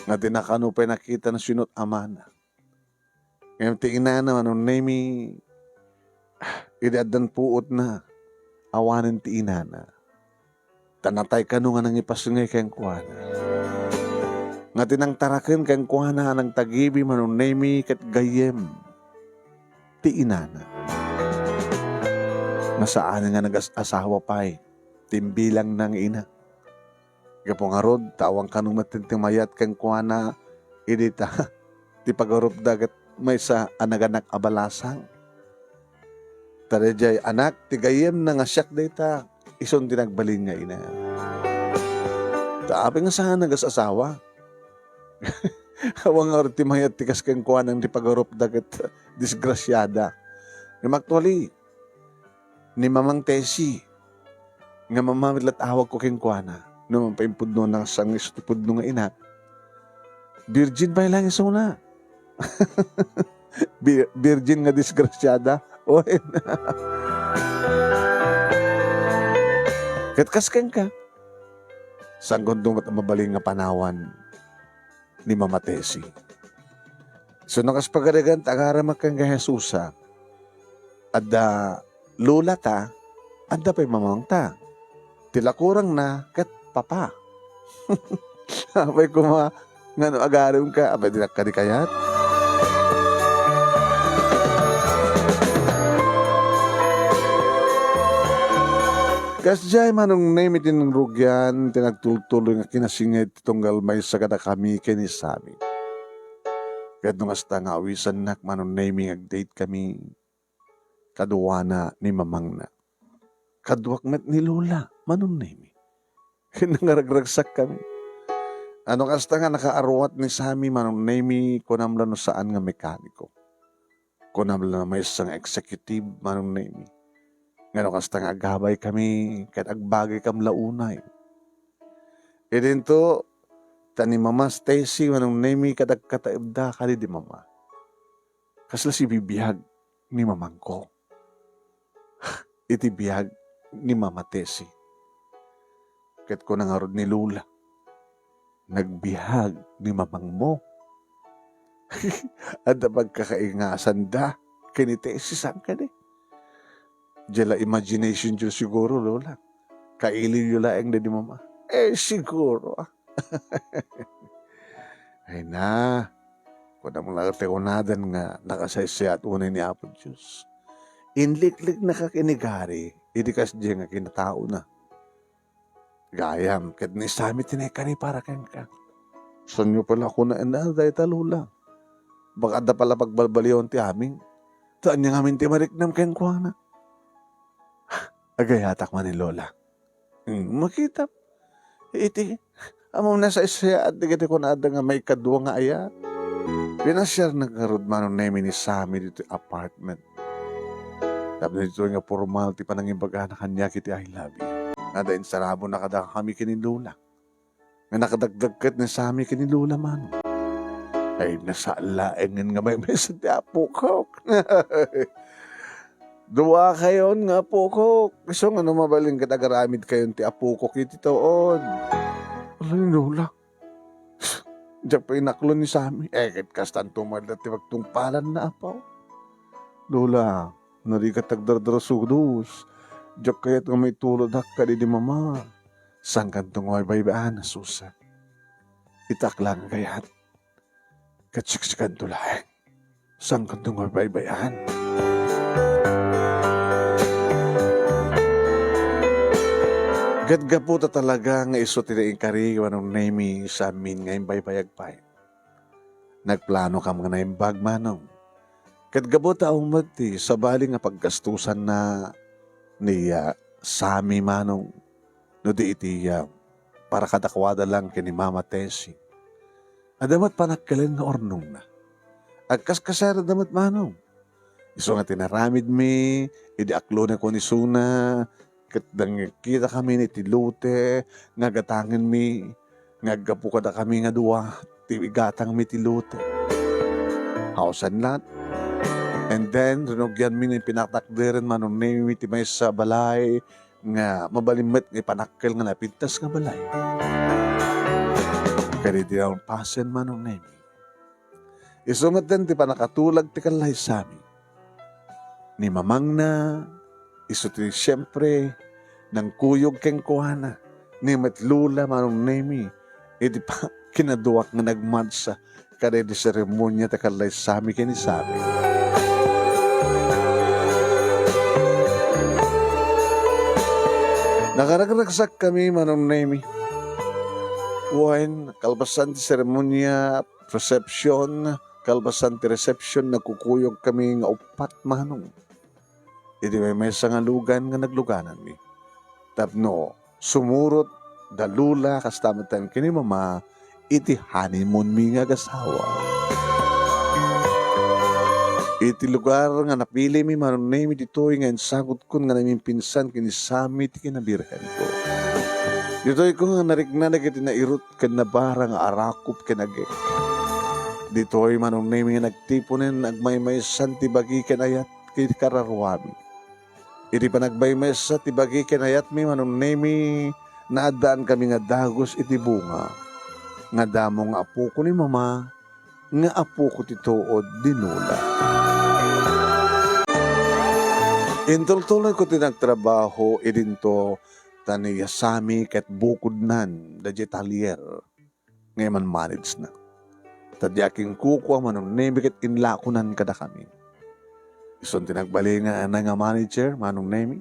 Nga di na kano pay nakita no sino't amana. Ngem ti inana, Manong Nemi, idi addan puotna, awanen ti inana. Ta natay kano nga nangipasngay kenkuana. Nga ti nangtaraken kenkuana a nangtagibi, Manong Nemi, ket gayyem ti inana. Nga saan nga nagas-asawa pay ti imbilangna nga ina. Gapu ngarud, ta awan kano met ti mayat kenkuana idi ta ti pagarupda ket maysa a naganak a balasang. Ta daydiay anak ti gayyemna nga siak dayta, isun ti nagbalin nga ina. Ta apay nga saan nagas-asawa? Awan ngarud ti mayat ti kas kenkuana idi pagarupda ket disgrasiada. Ngem actually, ni Mamang Tessie, nga mama met la't awagko kenkuana, no mapaimpudno na sang isu ti pudno nga inak. Virgin pay lang isuna. Bi-, virgin nga disgrasiada. Wen. Ket kas kenka, saanko met a mabalin nga panawan ni Mama Tessie. So, no kas pagarigan ta agaramak ken nga Jesus, a, adda lola ta, adda pay mamang ta. Ti lakurangna ket papa. Apay koma, ngano agaramka? Apay, dinak kadi kayat? Kasdiay, Manong Nemi, ti nangrugian, ti nagtultuloy nga kinasinged ti tunggal maysa kadakami ken ni Sammy. Ket no kasta nga awisannak, Manong Nemi, nga ag-date kami, kaduana ni mamangna. Kaduak met ni Lola, Manong Nemi. Ket nangaragragsak kami. A, no kasta nga nakaarwat ni Sammy, Manong Nemi, kunam la no saan nga mekaniko. Kunam la no maysa nga executive, Manong Nemi. Nga no kasta nga agabay kami, ket agbagay kam la unay. Idinto, ta ni Mama Stacy, Manong Nemi, ket agkataebda kadi di Mama. Kasla sibibiag ni mamangko iti biag ni Mama Tessie. Ket kuna ngarud ni Lola, "Nagbiag ni mamangmo." Adda pagkakaingasanda. ken ni Tessie saan kadi. Diay la imagination yo siguro, Lola. Kailiwyo laeng daydi mama. Eh, siguro, ah. Ay na, kunam la ti kunadan nga nakasaysayaat unay ni Apo Dios. Inlikliknaka ken ni Gary, idi kasdiay nga kinataona. Gayam, ket ni Sammy ti naikari para kenka. Saanyo pala kunaen a dayta, Lola? Baka adda pala pagbalbaliwan ti amin. Ta ania ngamin ti mariknam kenkuana? Agayatak man ni Lola. Hmm, makita. Iti, ammom nasaysayaat dagiti kunada nga maikadua nga ayat. Pinasiarna ngarud Manong Nemy ni Sammy ditoy apartment. Tapno ditoy nga pormal ti panangibagana kaniak iti I love you. Adda insarabona kadakami ken ni Lola. Nga nakadakdak ket ni Sammy ken ni Lola Manong. Ay, nasaan laengen nga maymaysa ti apok. Duakayon nga apok. Isu nga no mabalin ket agaramidkayon ti apok iti tuod. Ala ni Lola. Diak pay inaklon ni Sammy. Eh, ket kastanto met latta ti pagtungpalanna, Apo. Lola, no dika agdardarasudos, diak kayat nga maitulodak kadaydi mama. Saankanto nga baybay-an, Susan. Itak la nga kayat. Ket siksikanto laeng. Saankanto nga baybay-an. Ket gapu ta talaga nga isu ti nainkari Manong Nemy, saan min nga imbaybayag pay. Nagplanokam nga naimbag, Manong. Ket gapu ta awan met ti sabali nga paggastusanna ni, ah, Sammy, Manong, no di iti, ah, para kadakuada lang ken ni Mama Tessie. Adda met panakkelen nga urnongna. Agkaskasarada met, Manong. Isu nga tinaramidmi, idi aklonek ken isuna, ket nangkitakami iti lote nga gatangenmi, nga aggapu kadakami nga dua ti igatangmi ti lote. House and lot. And then, rinugianmi nga pinatakderen Manong Nemy ti maysa a balay nga mabalin met nga ipanakkel nga napintas nga balay. Kadaydi a pasen Manong Nemy. Isu met ti pannakatulag ti kallaysami. Ni mamangna, isu ti siempre, nangkuyog kenkuana. Ni met Lola Manong Nemy, iti pa-, kinaduak nga nagmarsa kadaydi seremonia ti kallaysami ken ni Sammy. Nakaragsakkami, Manong Nemy. Wen, kalpasan ti seremonia, reception, kalpasan ti reception, nagkukuyogkami nga uppat, Manong. Iti maymaysa nga lugan nga naglugananmi. Tapno sumurot da Lola kasta met ken ni Mama iti honeymoonmi nga agasawa. Iti lugar nga napilimi, Manong Nemy, ditoy nga insagutkon nga namimpinsan ken ni Sammy ti kinabirhenko. Ditoyko nga narikna dagiti nairut ken nabara nga arakop ken agek. Ditoy, Manong Nemy, nga nagtiponen agmaymaysan ti bagi ken ayat iti kararuami. Iti panagmaymaysa ti bagi ken ayatmi, Manong Nemy, naaddaankami nga dagus iti bunga nga damo nga apoko ni Mama, nga apoko ti tuod ni Lola. Intultuloyko ti nagtrabaho idinto, ta ni Sammy ket bukodnan daydiay talyer nga iman-managena. Ta diak inkukua, Manong Nemy, ket inlakonan kadakami. Isun ti nagbalinna nga manager, Manong Nemy.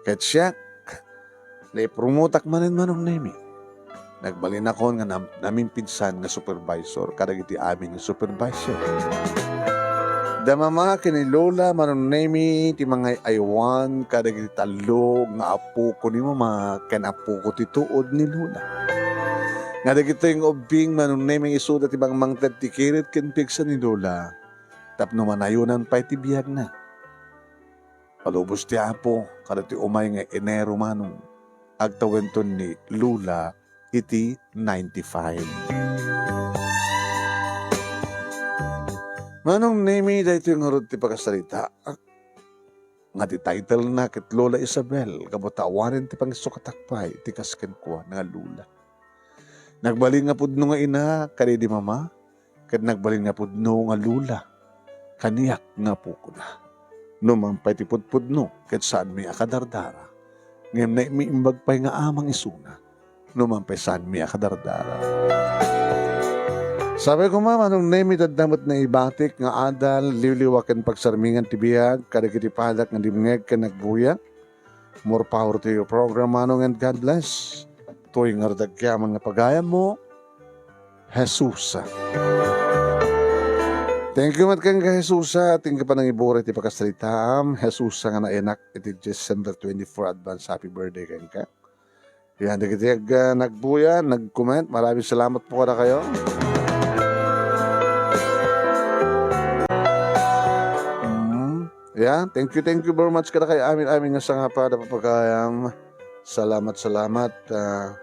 Ket siak, naipromotak manen, Manong Nemy. Nagbalinakon nga nam-, namimpinsan nga supervisor kadagiti amin nga supervisor. Da Mama ken ni Lola, Manong Nemy, ti mangay-aywan kadagiti tallo nga apoko ni Mama ken apoko ti tuod ni Lola. Nga dagitoy nga ubbing, Manong Nemy, isuda ti mangmangted ti kired ken pigsa ni Lola tapno manayonan pay ti biagna. Palubos ti Apo, kada ti umay nga Enero, Manong, agtawenton ni Lola iti ninety-five. Manong Nemy, daytoy ngarud ti pakasaritaak nga ti title na ket Lola Isabel, gapu ta awanen ti pangisukatak pay ti kas kenkuana nga Lola. Nagbalin nga pudno nga ina kadaydi Mama, ket nagbalin nga pudno nga Lola. kaniak nga apokona. Numan pay ti pudpudno ket saanmi a kadardara, ngem naimimbag pay nga amang isuna. Numan pay saanmi a kadardara. Sabi ko, Mama, nung nemi dadda met naibatik nga adal, liwliwa ken pagsarmingan ti biag, kadagiti padak nga dimngeg ken nagbuya. More power to your program, Manong, and God bless. Toy nga rudagyaman nga pagayammo, Jesusa. Thank you met kenka, Jesusa. Thank you pa nang ibura iti pakasaritaam, Jesusa, nga nainak iti December twenty-four. Advance happy birthday kenka. Yan, dagiti ag-, ah, nagbuya, nag-comment, maraming salamat po kadakayo. Mm. Yeah, thank you, thank you very much kadakayo. Amin, amin nga sangapada, papagayam. Salamat, salamat. Ah,